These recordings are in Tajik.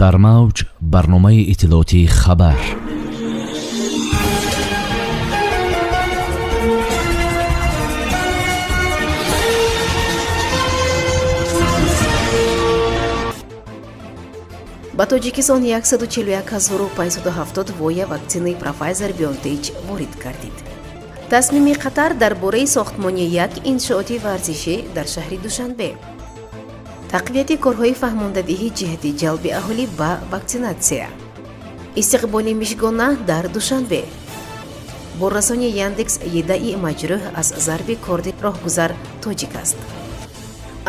Дар мавҷ барномаи иттилоотии «Хабар». Ба Тоҷикистон 141 570 воя ваксинаи Pfizer-BioNTech ворид гардид. Тасмими Қатар дар бораи сохтмони як иншооти варзишӣ дар шаҳри Душанбе. Тақвияти корҳои фаҳмондадиҳӣ ҷиҳати ҷалби аҳолӣ ба ваксинатсия. Истиқболи Мишгона дар Душанбе. Боррасони Яндекс Едаи маҷрӯҳ аз зарби корди роҳгузар тоҷик аст.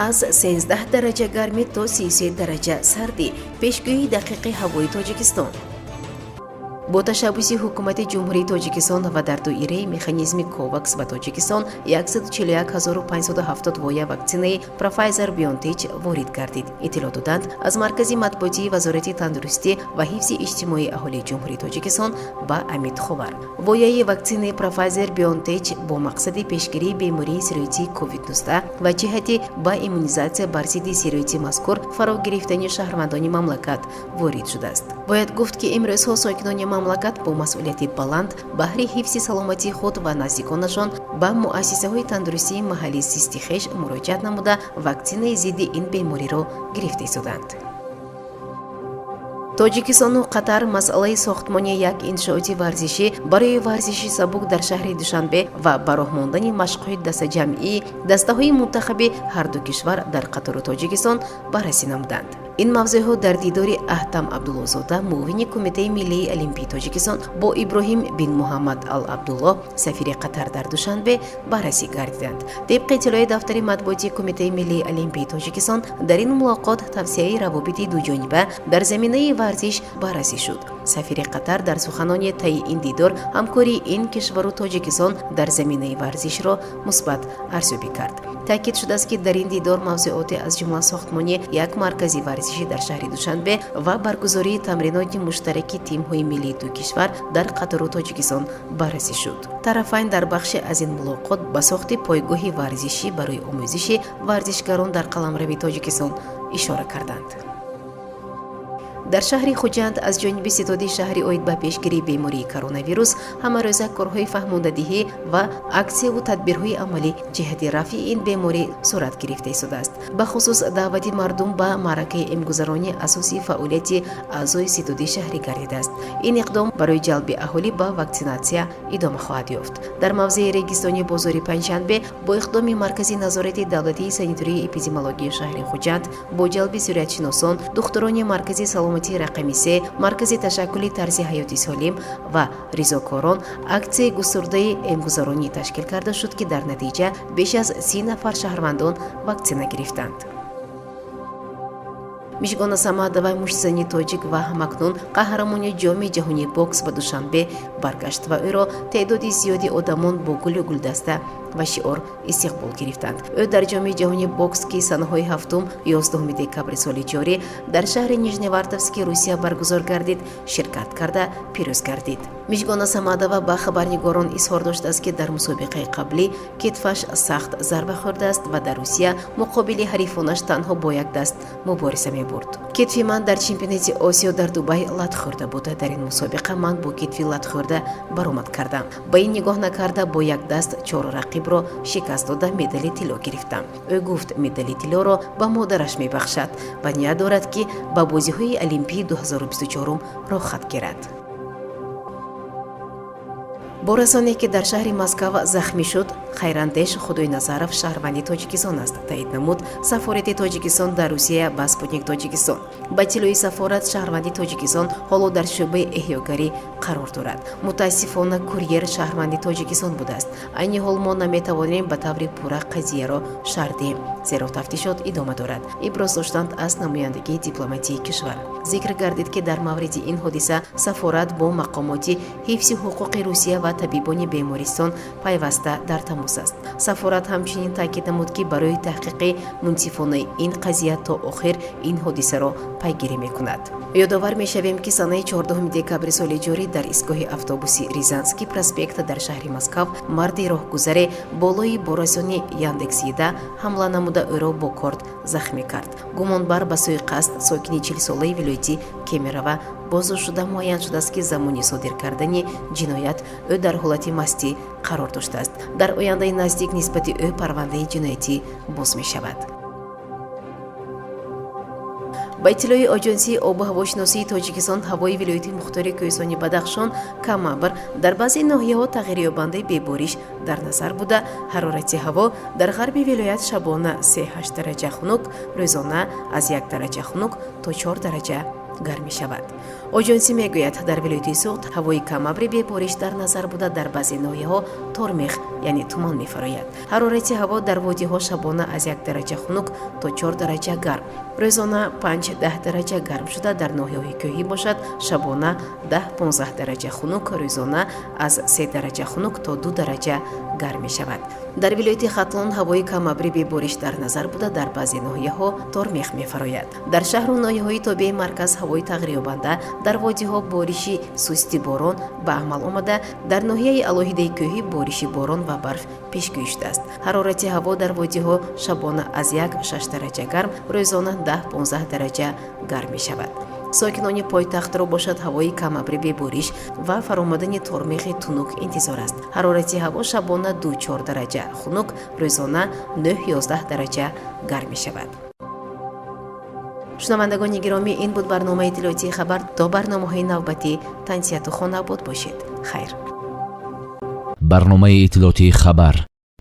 Аз 13 дараҷа гармӣ то 33 дараҷа сардӣ. Пешгӯии дақиқи ҳавои Тоҷикистон. Бо ташаббуси Ҳукумати Ҷумҳурии Тоҷикистон ва дар доираи механизми Ковакс ба Тоҷикистон 141 570 воя ваксинаи Pfizer BioNTech ворид гардид, иттилоъ доданд аз маркази матбуотии Вазорати тандурустӣ ва ҳифзи иҷтимоии аҳолии Ҷумҳурии Тоҷикистон ба Амид Ховар. Вояи ваксинаи Pfizer BioNTech бо мақсади пешгирии бемории сироятии COVID-19 ва ҷиҳати ба иммунизатсия бар зидди сирояти мазкур фаро гирифтани шаҳрвандони мамлакат ворид шудааст. Бояд гуфт, ки имрӯзҳо сокинони мамлакат бо масъулияти баланд баҳри ҳифзи саломатии худ ва наздиконашон ба муассисаҳои тандурустии маҳаллии зисти хеш муроҷиат намуда, ваксинаи зидди ин бемориро гирифта истоданд. Тоҷикистону Қатар масъалаи сохтмони як иншооти варзишӣ барои варзиши сабук дар шаҳри Душанбе ва ба роҳ мондани машқҳои дастаҷамъии дастаҳои мунтахаби ҳарду кишвар дар Қатару Тоҷикистон баррасӣ намуданд. Ин мавзӯъҳо дар дидори Аҳтам Абдуллозода, муовини Кумитаи миллии олимпии Тоҷикистон, бо Иброҳим бин Муҳаммад Ал Абдулло, сафири Қатар дар Душанбе, баррасӣ гардиданд. Тибқи иттилои дафтари матбуотии Кумитаи миллии олимпии Тоҷикистон, дар ин мулоқот тавсеаи равобити дуҷониба дар заминаи варзиш баррасӣ шуд. Сафири Қатар дар суханони таи ин дидор ҳамкории ин кишвару Тоҷикистон дар заминаи варзишро мусбат арзёбӣ кард. Таъкид шудааст, ки дар ин дидор мавзӯоте аз ҷумла сохтмони як маркази варзишӣ дар шаҳри Душанбе ва баргузории тамриноти муштараки тимҳои миллии ду кишвар дар Қатару Тоҷикистон баррасӣ шуд. Тарафайн дар бахше аз ин мулоқот ба сохти пойгоҳи варзишӣ барои омӯзиши варзишгарон дар қаламрави Тоҷикистон ишора карданд. Дар шаҳри Хуҷанд аз ҷониби ситоди шаҳри оид ба пешгирии бемории коронавирус ҳамарӯза корҳои фаҳмондадиҳӣ ва аксияву тадбирҳои амалӣ ҷиҳати рафъи ин беморӣ сурат гирифта истодааст. Бахусус даъвати мардум ба маъракаи эмгузаронӣ асоси фаъолияти аъзои ситоди шаҳрӣ гардидааст. Ин иқдом барои ҷалби аҳолӣ ба ваксинатсия идома хоҳад ёфт. Дар мавзеи Регистони бозори Панҷшанбе бо иқдоми Маркази назорати давлатии санитарию эпидемиологияи шаҳри Хуҷанд бо ҷалби сироятшиносон, духтурони Маркази саломатии рақами се, Маркази ташаккули тарзи ҳаёти солим ва ризокорон аксияи густурдаи эмгузаронӣ ташкил карда шуд, ки дар натиҷа беш аз 30 нафар шаҳрвандон ваксина гирифтанд. Мишгона Самадова, муштзани тоҷик ва ҳамакнун қаҳрамони Ҷоми ҷаҳонии бокс, ба Душанбе баргашт ва ӯро теъдоди зиёди одамон бо гулу гулдаста ва шиор истиқбол гирифтанд. Ӯ дар Ҷоми ҷаҳонии бокс, ки санаҳои 7-11 декабри соли ҷорӣ дар шаҳри Нижневартовски Русия баргузор гардид, ширкат карда, пирӯз гардид. Мишгона Самадова ба хабарнигорон изҳор доштааст, ки дар мусобиқаи қаблӣ китфаш сахт зарба хӯрдааст ва дар Русия муқобили ҳарифонаш танҳо бо як даст мубориза мебурд. «Китфи ман дар чемпионати Осиё дар Дубай лат хӯрда буд. Дар ин мусобиқа ман бо китфи латхӯрда баромад кардам. Ба ин нигоҳ накарда, бо як даст чор рақибро шикаст дода, медали тилло гирифтам», ӯ гуфт. Медали тиллоро ба модараш мебахшад ва ният дорад, ки ба бозиҳои Олимпии 2024 роҳхат гирад. Борасоне, ки дар шаҳри Москва захмӣ шуд, Хайрандеш Худойназаров, шаҳрванди Тоҷикистон аст, таъид намуд сафорати Тоҷикистон дар Русия ба Спутник Тоҷикистон. Ба иттилои сафорат, шаҳрванди Тоҷикистон ҳоло дар шӯъбаи эҳёгарӣ қарор дорад. «Мутаассифона, курьер шаҳрванди Тоҷикистон будааст. Айни ҳол мо наметавонем ба таври пурра қазияро шарҳ диҳем, зеро тафтишот идома дорад», иброз доштанд аз намояндагии дипломатии кишвар. Зикр гардид, ки дар мавриди ин ҳодиса сафорат бо мақомоти ҳифзи ҳуқуқи Русия ва табибони бемористон пайваста дар тамос. тамос аст. Сафорат ҳамчунин таъкид намуд, ки барои таҳқиқи мунсифонаи ин қазия то охир ин ҳодисаро пайгирӣ мекунад. Ёдовар мешавем, ки санаи 14 декабри соли ҷорӣ дар истгоҳи автобуси Рязанский проспект дар шаҳри Москав марди роҳгузаре болои борасони Яндекс Еда ҳамла намуда, ӯро бо корд захмӣ кард. Гумонбар ба суиқасд сокини 40-солаи вилояти Кемерова боздошт шуда, муайян шудааст, ки замони содир кардани ҷиноят ӯ дар ҳолати мастӣ қарор доштааст. Дар ояндаи наздик нисбати ӯ парвандаи ҷиноятӣ боз мешавад. Ба иттилои Оҷонсии обу ҳавошиносии Тоҷикистон, ҳавои вилояти мухтори Кӯҳистони Бадахшон камабр, дар баъзе ноҳияҳо тағйирёбандаи бебориш дар назар буда, ҳарорати ҳаво дар ғарби вилоят шабона 3-8 дараҷа хунук, рӯзона аз 1 дараҷа хунук то 4 дараҷа гарм мешавад. Оҷонсӣ мегӯяд, дар вилояти Суғд ҳавои камабри бебориш дар назар буда, дар баъзе ноҳияҳо тормех, яъне туман мефарояд. Ҳарорати ҳаво дар водиҳо шабона аз 1 дараҷа хунук то 4 дараҷа гарм, рӯзона 5-10 дараҷа гарм шуда, дар ноҳияҳои кӯҳӣ бошад, шабона 10-15 дараҷа хунук, рӯзона аз 3 дараҷа хунук то 2 дараҷа гарм мешавад. Дар вилояти Хатлон ҳавои камабри бебориш дар назар буда, дар баъзе ноҳияҳо тормех мефарояд. Дар шаҳру ноҳияҳои тобеи марказ ҳавои тағйирёбанда, дар водиҳо бориши сусти борон ба амал омада, дар ноҳияи алоҳидаи кӯҳӣ бориши борон ва барф пешгӯӣ шудааст. Ҳарорати ҳаво дар водиҳо шабона аз 1-6 дараҷа гарм, рӯзона 10-15 дараҷа гарм мешавад. Сокинони пойтахтро бошад, ҳавои камабри бебориш ва фаромадани тормехи тунук интизор аст. Ҳарорати ҳаво шабона 2-4 дараҷа хунук, рӯзона 9-11 дараҷа гарм мешавад. Шунавандагони гиромӣ, ин буд барномаи иттилоотии «Хабар». То барномаҳои навбатӣ тансиҳату хонаобод бошед. Хайр. Барномаи иттилоотии «Хабар».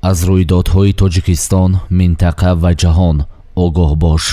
Аз рӯйдодҳои Тоҷикистон, минтақа ва ҷаҳон огоҳ бош.